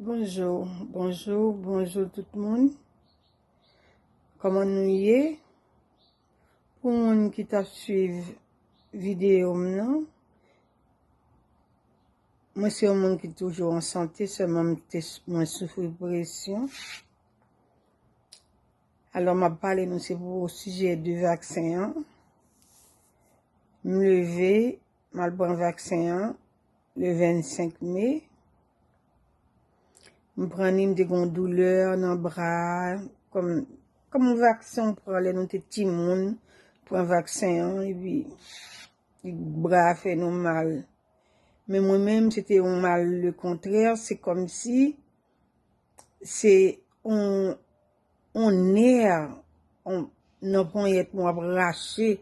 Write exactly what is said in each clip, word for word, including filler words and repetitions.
Bonjou, bonjou, bonjou tout moun. Kòman nou ye? Pou moun ki t ap swiv videyo m nan, mwen se yon moun ki toujou an sante, sèlman m te, mwen soufri presyon. Alò, m ap pale nou se pou sijè de vaksen an. M leve, m al pran vaksen an le vennsenk me. M pran li, m te gen yon doulè nan bra a, kòm, kòm yon vaksen w pran lè nou te timoun, pran vaksen an, epi bra a fè nou mal. Men mwen menm, se te yon mal le kontrè, se kòmsi se yon, yon nè, yon, nan ponyèt mwen w ap rache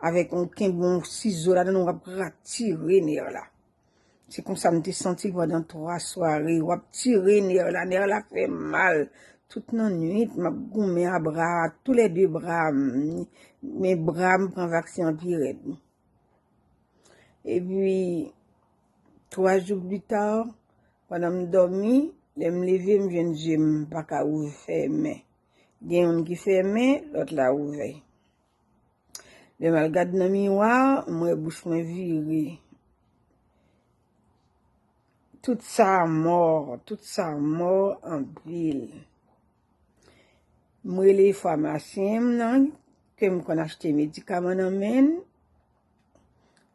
avèk yon kenbe yon sizo ladan l, w ap retire nè la. Se konsa m te santi l pandan twa sware. W ap tire nè la, nè la fè mal. Tout nan nwit, m ap goumen a bra, toulède bra m, men bra m pran vaksen an pi rèd. Epi, twa jou pita, pandan m dòmi, lè m leve, m jwenn je m pa ka ouvè fèmen. Gen youn ki fèmen, lòt la ouvè. Lè m al gad nan miwa, m wè bouch mwen vire. Tout sa mò, tout sa mò anpil. M rele famasyen m nan, ke m konn achte medikaman nan men l.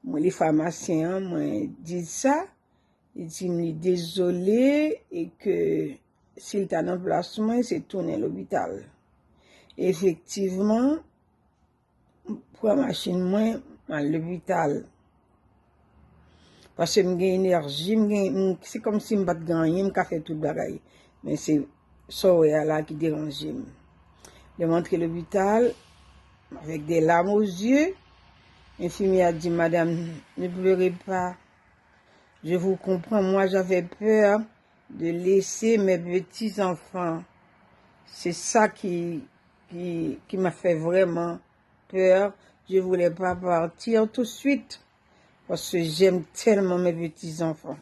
M rele famasyen an, mwen di l sa. Li di m li dezole e ke si l ta nan plas mwen, se tounen lopital. Efektivman, m pran machin mwen, m al lopital. Paske m gen enèji, m gen, m, se kòmsi m pa t gen anyen, m ka fè tout bagay. Men se sa w wè a la ki deranje m. Lè m antre lopital, avec des larmes aux yeux, enfimyè a di, Madame, ne pleurez pas. Je vous comprends. Moi, j'avais peur de laisser mes petits-enfants. C'est ça qui, qui, qui m'a fait vraiment peur. Je voulais pas partir tout de suite. Parce que j'aime tellement mes petits-enfants.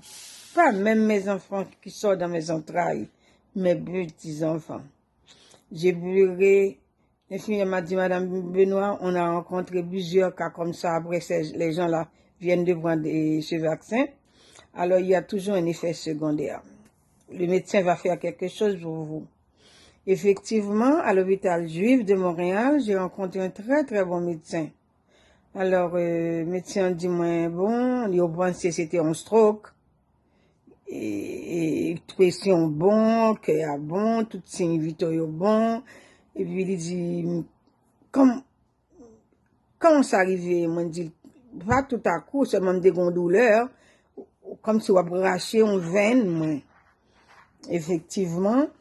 Pas même mes enfants qui sortent dans mes entrailles, mes petits-enfants. J'ai pleuré. L'infirmière m'a dit, Madame Benoît, on a rencontré plusieurs cas comme ça. Après, ces, les gens-là viennent de prendre euh, ce vaccin. Alors, il y a toujours un effet secondaire. Le médecin va faire quelque chose pour vous. Effectivement, à l'hôpital juif de Montréal, j'ai rencontré un très, très bon médecin. Alò, euh, medsen an di mwen, bon, yo panse se te yon stroke. E, e presyon bon, kè a bon, tout siy vital yo bon. Epi li di, kòm, kòman sa rive? Mwen di, pa toutakou, sèlman m te gen yon doulè, kòmsi w ap rache yon venn mwen. Efektivman,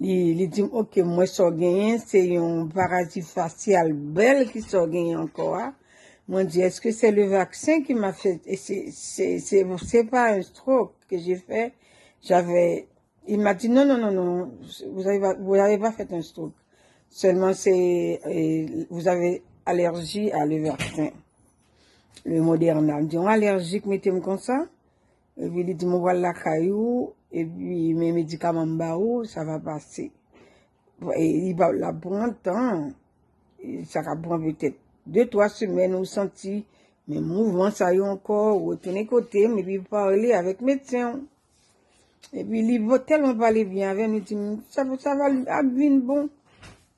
li, li di m, ok, m wè sa w genyen, se yon parazi fasyal bèl ki sa w genyen ankò a. Mwen di, est-ce que c'est le vaccin qui m'a fait, et c'est, c'est, c'est, c'est pas un stroke que j'ai fait, j'avais, il m'a dit, non, non, non, non, vous avez pas, vous avez pas fait un stroke. Seulement, c'est, euh, vous avez allergie à le vaccin, le Moderna. M di, yon alèji k mete m konsa? Epi li di m, ou pral lakay ou, epi men medikaman m ba ou, sa va pase. E li pa, l ap pran tan. E sa ka pran petèt de, twa semèn ou santi men mouvman sa yo ankò, ou retounen kote m, epi pale avèk medsen w. Epi li vo-, tèlman pale byen avè m, li di m, sa, sa va ap vin bon.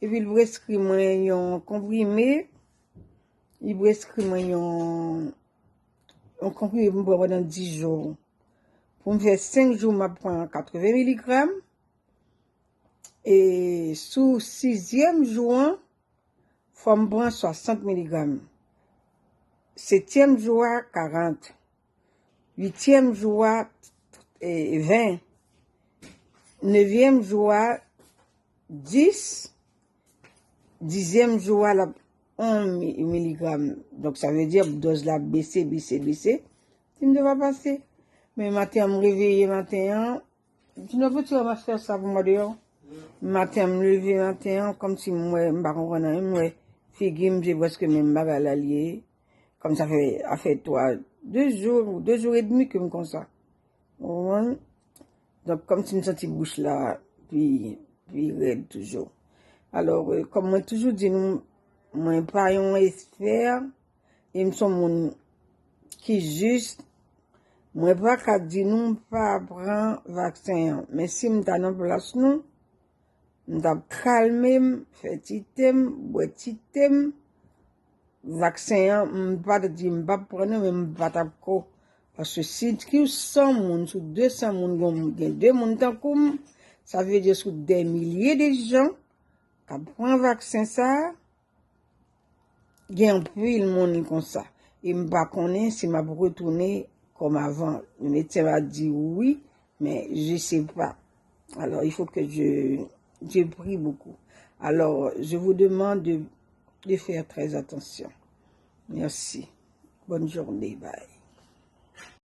Epi l preskri mwen yon konprime, li preskri mwen yon, yon konprime pou m pran pandan dis jou. Pou m fè senk jou, m ap pran katreven miligram. E sou sizyèm jou an, fò m pran swasant miligram. Setyèm jou a, karant. Uityèm jou a, e, ven. Nevyèm jou a, dis. Dizyèm jou a, l ap yon mi-, miligram. Donk, sa vle di, dòz la ap bese, bese, bese. Li m te pa pase. Men maten an, m reveye maten an. M di, non, piti, m ap fè sa pou mwen deyò. Maten an, m leve maten an, kòmsi m wè, m pa konprann anyen, m wè figi m, se prèske menm bagay la l ye. Kòm sa fè, a fè twa, de jou, de jou edmi ke m konsa. Ou konprann? Donk, kòmsi m santi bouch la pi, pi rèd toujou. Alò, euh, kòm mwen toujou di nou, mwen pa yon espè, e m se yon moun ki jis, mwen pa ka di nou m pa pran vaksen an. Men si m ta nan plas nou, m t ap kalme m, fè ti te m, bwè ti te m. Vaksen an, m pa t di m p ap pran non, men m pa t ap ko. Paske si ki san moun sou de san moun gon, gen de moun tankou m, sa vle di sou dè milye de jan k ap pran vaksen sa a, gen anpil moun konsa. E m pa konnen si m ap retounen kòm avan. Le medsen va di wi, men je sais pas. Alors, il faut que je, je prie beaucoup. Alors, je vous demande de, de faire très attention. Merci. Bonne journée. Bye.